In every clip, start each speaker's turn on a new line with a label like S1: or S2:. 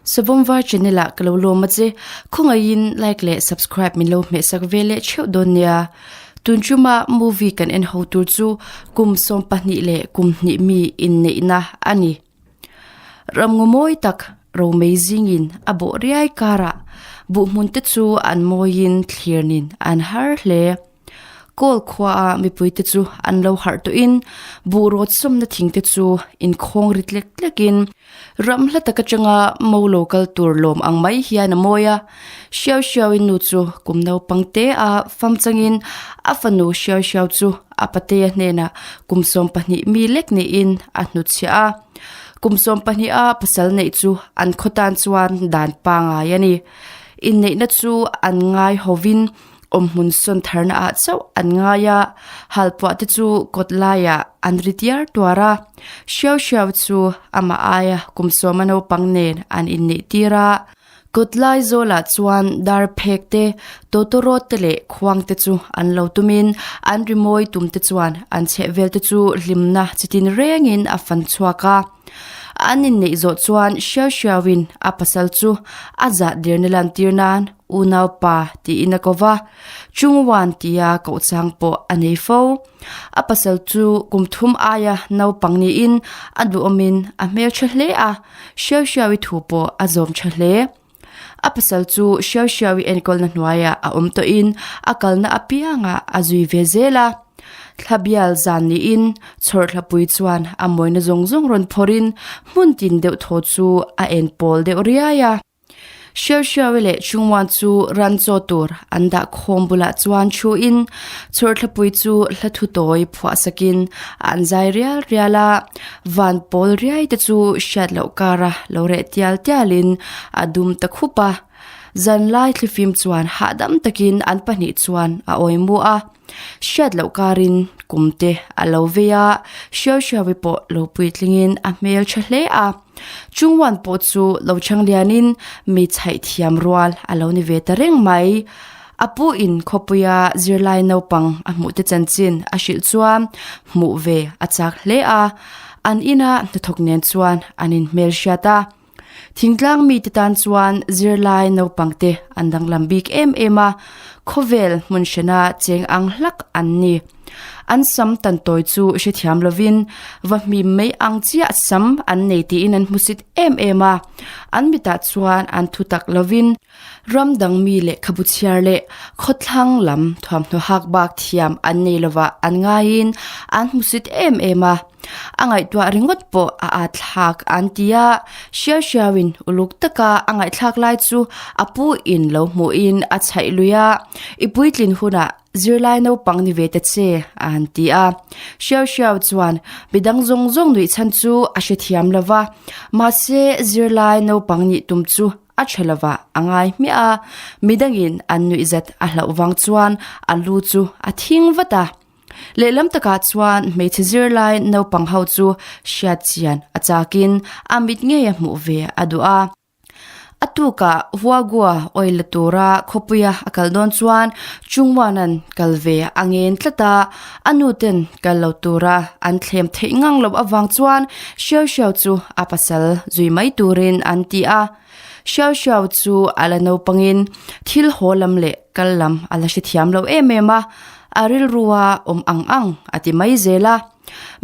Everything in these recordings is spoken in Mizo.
S1: Savawm var channel ah ka lo lawm a che. Khawngaihin like leh subscribe min lo hmehsak ve leh theuh dawn nia. Tun chuma movie kan en ho tur chu kum 12 leh kum hnih mi inneihna a ni. Ramngaw mawi tak romei zingin a bawh riai karah buhhmun te chu an mawiin thlirnin an har hle. Kawl khuaa mipuite chu an lo harh tawhin buh rawt sawmna thingte chu inkhawng ri tlek tlekin ram hla tak atanga mo lo kal tur lawm ang mai hian a mawi a. Hriau hriauin nu chu kum naupang te a fam changin a fanu hriau hriau chu a patea hnenah kum 12 mi lek niin a hnutchhiah a. Kum 12 a pasal neih chu an khaw tan chuan dan pangai a ni. Inneihna chu an ngai hovin awmhmun sawn tharna ah chauh an ngai a halpuah te chu kawt laiah an ri tiar tuar a hriau hriau chu amah aia kum sawma naupang nen an inneih tir a kawt lai zawlah chuan dar phek te tawtawrawt te leh khuang te chu an lo tumin an rimawi tum te chuan an chhehvel te chu hlimna chitin rengin a fan chhuak a. An inneih zawh chuan hriau hriauin a pasal chu a zah dirna lantir nan unaupa tiin a ko va, Chungwan tia koh chang pawh a nei fo. A pasal chu kum thum aia naupang niin a duhawmin a hmeltha hle a, hriau hriaui thu pawh a zawm tha hle. A pasal chu hriau hriaui enkawlna hnuaiah a awm tawhin a kalna apiangah a zui ve zel a. Thla bial zan niin chhawrthlapui chuan a mawina zawng zawng rawn phawrhin hmun tin deuh thaw chu a en pawl deuh riai a. Hriau hriaui leh Chungmuan chu ran chaw tur an dah khawm bulah chuan thuin chhawrthlapui chu hla thu tawi phuah sakin an zai rial rial a. Van pawl riai te chu hriat loh kara lo reh tial tialin a dum ta khup a. Zanlai thlifim chuan hahdam takin an pahnih chuan a awi mu a. Hriat loh karin kum te a lo vei a, hriau hriaui pawh lo puitlingin a hmel tha hle a. Chungwan pawh chu lo chhang lianin mi chhaih thiam rual a lo ni ve ta reng mai. A pu in khawpuia zirlai naupang a hmuh te chanchin a hrilh chuan hmuh ve a chak hle a, an ina hnathawk nen chuan an inhmel hriat a. Thingtlang mite tan chuan zirlai naupang te an danglam bik em em a, khawvel hmun hrena cheng ang hlak an ni. An sam tan tawi chu hrethiam lovin va hmim mai ang chiah sam an nei tiin an hmusit em em a, an mitah chuan an thu tak lovin ram dang mi lehkhabu chhiar leh khawthlang lam thuamhnaw hak bak thiam an nei lovah an ngaiin an hmusit em em a. A ngaihtuah ringawt pawh a at thlak an ti a, hriau hriauin uluk taka a ngaihthlak lai chu a pu in lo hmuhin a chhaih lui a, I puitlin hunah zirlai naupang ni ve ta che a han ti a. Hriau hriau chuan midang zawng zawng nuih chhan chu a hrethiam lo va, mahse zirlai naupang nih tum chu a tha lovah a ngai hmiah a, midangin an nuihzat a hlauh vang chuan a lu chu a thing vat a. Lehlam takah chuan hmeichhe zirlai naupang ho chu hriat chian a chakin a mit ngei a hmuh ve a duh a. A tukah Huagua oil la tura khawpuia a kal dawn chuan Chungmuana'n kal ve a ngen tlat a, a nu ten kal lo tura an thlem theih ngang loh avang chuan Xiao Xiao chu a pasal zui mai turin an ti a. Xiao Xiao chu a la naupangin thil haw lam leh kal lam a la hrethiam lo em em a, a rilrua awm ang ang a ti mai zel a.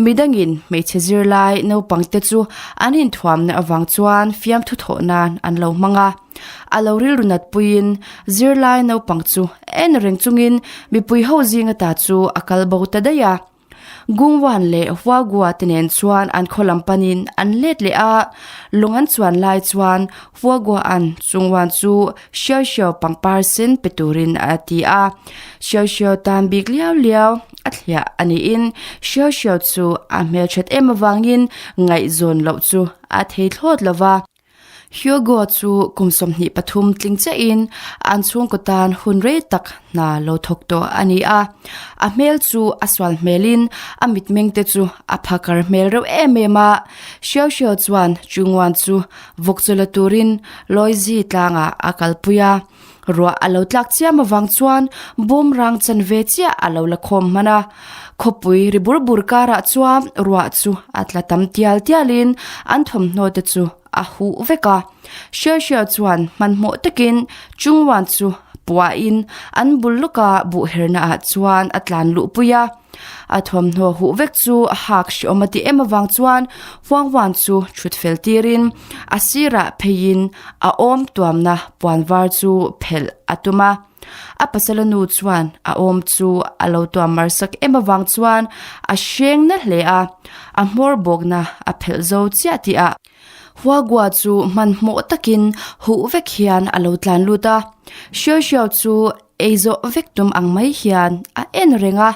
S1: Midangin hmeichhe zirlai naupang te chu an inthuamna avang chuan fiamthu thawh nan an lo hmang a. A lo rilru nat puiin zirlai naupang chu en reng chungin mipui ho zinga ta chu a kal bo ta daih a. Gungwan leh Huagua te nen chuan an khaw lam panin an let leh a, lung an chuan lai chuan Huagua'n Chungwan chu Xiao Xiao pangpar sen pe turin a ti a. Xiao Xiao tan bik liau liau a thliah a niin Xiao Xiao chu a hmelthat em avangin ngaihzawn loh chu a thei thlawt lo va. Hugo chu kum 23 tling chiahin an chhungkaw tan hun rei tak hna lo thawk tawh a ni a. A hmel chu a sual hmelin a mitmeng te chu a phakar hmel reuh em em a. Xiao Xiao chuan Chungwan chu vawk chaw la turin Loizi tlangah a kalpui a. Ruah a lo tlak chiam avang chuan bawmrang chanve chiah a lo la khawm hman a. Khawpui ri bur bur karah chuan ruah chu a tla tam tial tialin an thawmhnaw te chu a huh vek a. Hriau hriau chuan hmanhmawh takin Chungwan chu puahin an bul lawka buh herna ah chuan a tlan luh pui a. A thawmhnaw huh vek chu a hak hreawm a ti em avang chuan Huanghuan chu thut fel tirin a sirah pheiin a awm tuamna puan var chu phelh a tum a. A pasala nu chuan a awm chu a lo tuam mar sak em avang chuan a hreng na hle a, a hmawr bawkna a phelh zo chiah tih ah Huagua chu hmanhmawh takin huh vek hian a lo tlan lut a, Xiao Xiao chu ei zawh vek tum ang mai hian a en reng a.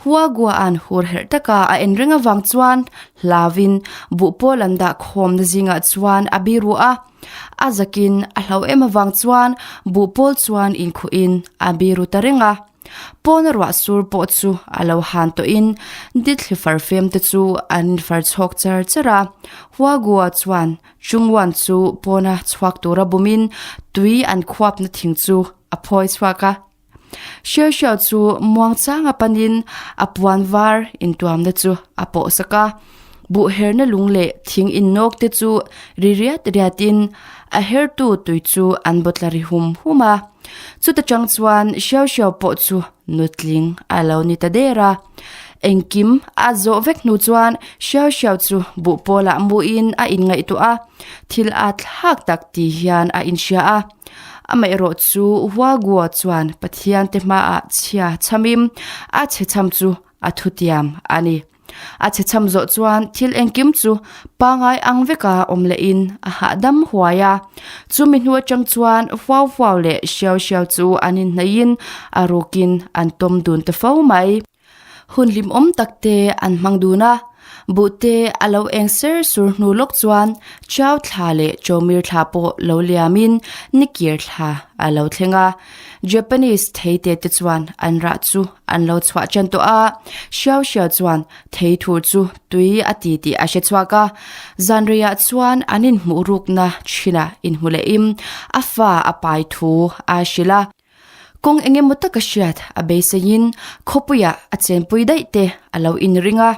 S1: Huagua'n hur herh taka a en reng avang chuan hlauvin buh pawl an dah khawmna zingah chuan a biru a. A zakin a hlau em avang chuan buh pawl chuan inkhuhin a biru ta reng a. Pawna ruah sur pawh chu a lo han tawhin dithli far fem te chu an infar chhawk char char a. Huagua chuan Chungwan chu pawna chhuak tura bumin tui an khuapna thing chu a phawi chhuak a. Hriau hriau chu muang changa panin a puan var intuamna chu a pawh sak a. Buh herna lung leh thing innawk te chu ri riat riatin a hertu tui chu an baw tla ri hum hum a. Chuta tang chuan hriau hriau pawh chu nutling a lo ni ta der a. Engkim a zawh vek hnu chuan hriau hriau chu buh pawlah muin a inngaihtuah a, thil a thlak tak ti hian a inhria a. Amaherawh chu Huaguo chuan Pathian te hmaah chhia chhamin a chhe chham chu a thutiam a ni. A chhe chham zawh chuan thil engkim chu pangai ang veka awm lehin a hahdam huai a. Chumi hnu atang chuan Huau Huau leh Xiao Xiao chu an inhnaihin a rukin an tawm dun ta fo mai. Hun hlimawm tak te an hmang dun a, buh te a lo eng ser sur hnu lawk chuan Chau thla leh Chawmir thla pawh lo liamin Nikir thla a lo thleng a. Japanese theite te chuan an rah chu an lo chhuah ṭan tawh a, Xiao Xiao chuan thei thur chu tui a ti tih a hre chhuak a. Zanreiah chuan an inhmuh rukna ṭhinah inhmu lehin a fa a pai thu a hrilh a. Kawng eng emaw taka hriat a beiseiin khawpuiah a chenpui daih te a lo inring a,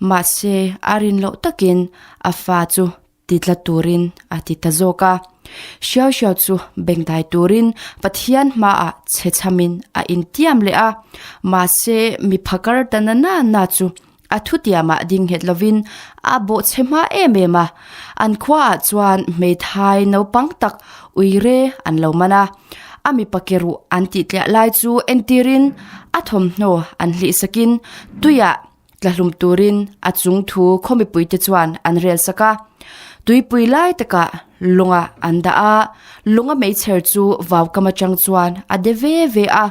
S1: mahse a rin loh takin a fa chu ti tla turin a ti ta zawk a. Hriau hriau chu bengdai turin Pathian hmaah chhe chhamin a intiam leh a, mahse mi phakar ta na na na chu A thutiamah ding nghet lovin a bawhchhe hma em em a, an khuaah chuan hmeithai naupang tak uire an lo man a, a mipa ke ruh an tih tliah lai chu entirin a thawmhnaw an hlih sakin tuiah tlahlum turin a chung thu khaw mipuite chuan an rel sak a. Tuipui lai takah lawngah an dah a, lawnga meichher chu vaukam atang chuan a de ve ve a,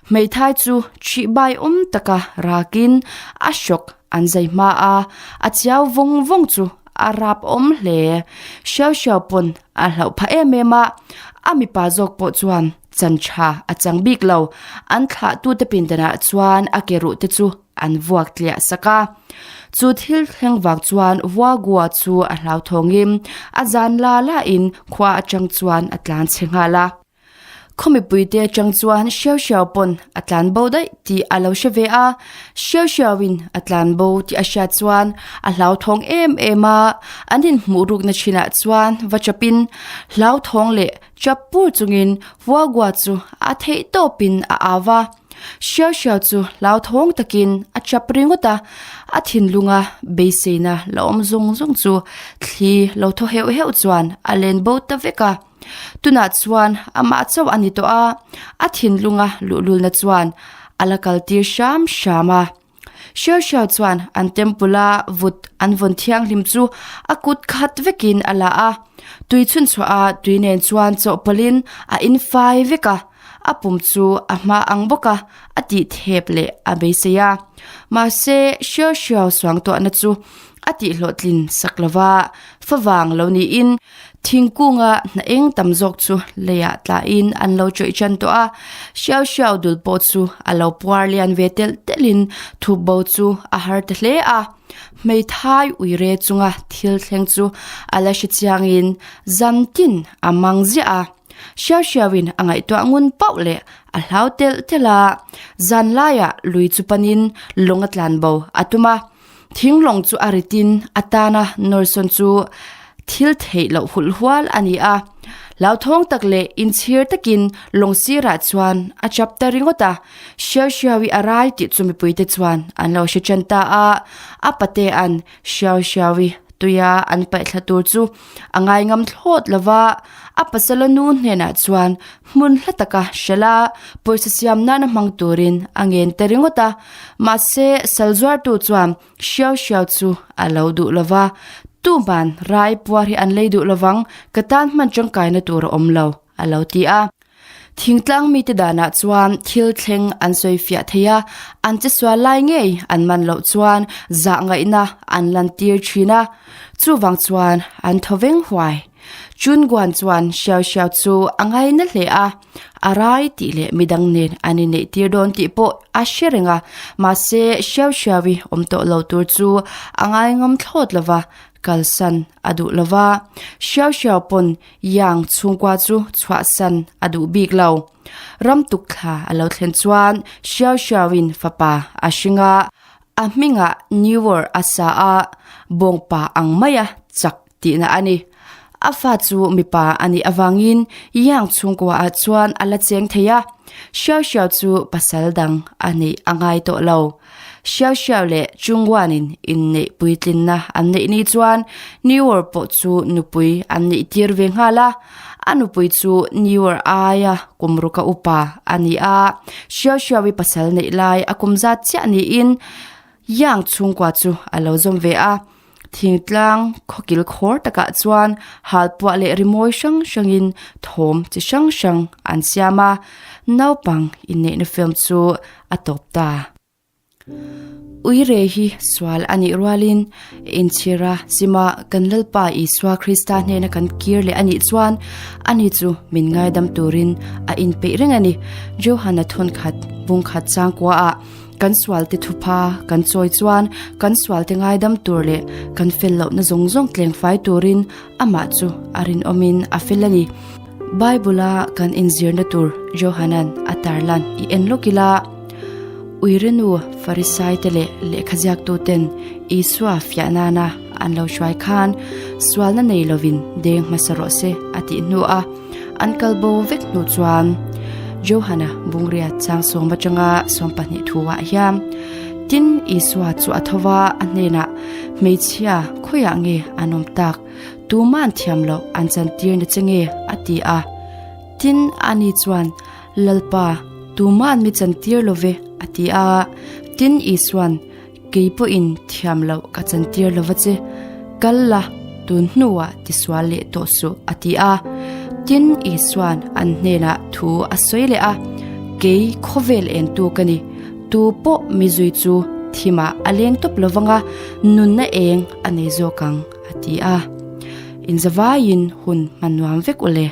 S1: hmeithai chu ṭhihbai awm taka rakin a hrawk an zai hma a, a chiau vawng vawng chu a rap awm hle. Hriau hriau pawn a hlauh phah em em a, a mipa zawk pawh chuan chan tha a chang bik lo, an thlahtute pindanah chuan a ke ruh te chu an vuak tliah sak a. Chu thil thleng vang chuan Huagua chu a hlauthawngin a zan la lain khua atang chuan a tlan chhe nghal a. Khaw mipuite atang chuan Xiao Xiao pawn a tlan bo daih tih a lo hre ve a. Xiao Xiaoin a tlan bo tih a hriat chuan a hlauthawng em em a. An inhmuh rukna thinah chuan va chapin hlauthawng leh chap pur chungin Huagua chu a theih tawpin a au va. Hriau hriau chu hlauthawng takin a chap ringawt a, a thinlunga beiseina la awm zawng zawng chu thli lo thaw heuh heuh chuan a len bo ta vek a. Tunah chuan amah chauh a ni tawh a, a thinlunga luhlulna chuan a la kaltir hram hram a. Hriau hriau chuan an temple a vut an vawn thianghlim chu a kut khat vekin a la a, tui chhunchhuah a tui nen chuan chawhpawlhin a infai vek a, a pum chu a hma ang bawk a, a tih thep leh a beisei a. Mahse hriau hriau suangtuahna chu a tihhlawhtlin sak lova, favang lo niin Thingkunga hna eng tam zawk chu leiah tlahin an lo chawih tan tawh a, hriau hriau dul pawh chu a lo puar lian ve telh telhin thup bo chu a har ta hle a. Hmeithai uire chunga thil thleng chu a la hre chiangin zan tin a mang ziah a. Xiao Xiao-in a ngaihtuah ngun pauh leh a hlau telh telh a, zan laiah lui chu panin lawng a tlan bo a tum a. Thinglawng chu a ritin a tana nawrsawn chu thil theih loh hulh hual a ni a. Hlauthawng tak leh inchhir takin lawng sirah chuan a chap ta ringawt a. Xiao Xiao-i a rai tih chu mipuite chuan an lo hre tan ta a. A patea'n Xiao Xiao-i tuia an paih thla tur chu a ngai ngam thlawt lo va. A pasala nu hnenah chuan hmun hla taka hrelh a, pawisa siam nana hmang turin a ngen ta ringawt a. Mahse, sal zuartu chuan Xiao Xiao chu a lo duh lo va, Tuman rai puar hi an lei duh lo vang, ka tan hman tangkaina tur a awm lo, a lo ti a. Thingtlang mite danah chuan thil thleng an sawi fiah thei a, an che sual lai ngei an man loh chuan zah ngaihna an lantir thin a, chuvang chuan an thaw veng huai. Chunguan chuan Xiao Xiao chu a ngaina hle a, a rai tih leh midang nen an inneih tir dawn tih pawh a hre reng a, mahse Xiao Xiao-i awm tawh lo tur chu a ngaingam thlawt lo va, kalsan a duh lo va. Xiao Xiao pawn Yang chhungkua chu chhuahsan a duh bik lo. Ram tukthla a lo thlen chuan Xiao Xiao-in fapa a hring a, a hmingah Newer a sa a, bawngpa ang maia chak tihna a ni. A fa chu mipa a nih avangin Yang chhungkua ah chuan a la cheng thei a, Xiao Xiao chu pasal dang a neih a ngai tawh lo. Xiao Xiao leh Chung Guan-in inneih puitlinna an neih ni chuan Niuer pawh chu nupui an neih tir ve nghal a. A nupui chu Niuer aia kum ruka upa a ni a, Xiao Xiao-i pasal neih lai a kum zat chiah niin Yang chhungkua chu a lo zawm ve a. Thingtlang khawkil khawr takah chuan halpuah leh rimawi hrang hrangin thawm chi hrang hrang an siam a, naupang inneihna film chu a tawp ta. Uire hi sual a nih rualin inchhira sima kan Lalpa Isua Krista hnena kan kir leh a nih chuan ani chu min ngaidam turin a inpeih reng a ni. Johana thawnkhat bungkhat changkuaah Kan sualte thupha kan chawi chuan kan sualte ngaidam tur leh kan fel lohna zawng zawng tlengfai turin amah chu a rinawmin a fel a ni. Bible-a kan inzirna tur Johanan a tarlan i en lawk ila, Uirenu Farisaite leh lehkhaziaktuten Isua fiah nana an lo hruai khan sualna nei lovin deng hmasa rawh se a tih hnuah An kal bo vek hnu chuan Johana bungriat chang sawm atanga 12 thuah hian tin Isua chu a tho va, a hnenah, Hmeichhia, khawiah nge an awm tak? Tuman thiam loh an chantir na che nge? a ti a. Tin, ani chuan, Lalpa, tuman mi chantir lo ve, a ti a. Tin, Isuan, Kei pawhin thiam loh ka chantir lo va che, kal la, tun hnuah tisual leh tawh suh, a ti a. Tin, Isua'n an hnenah thu a sawi leh a, Kei khawvel entu ka ni, tu pawh mi zui chu thimah a leng tawp lo vang a, nunna eng a nei zawk ang, a ti a. Inzavaiin hun hman nuam vek u le.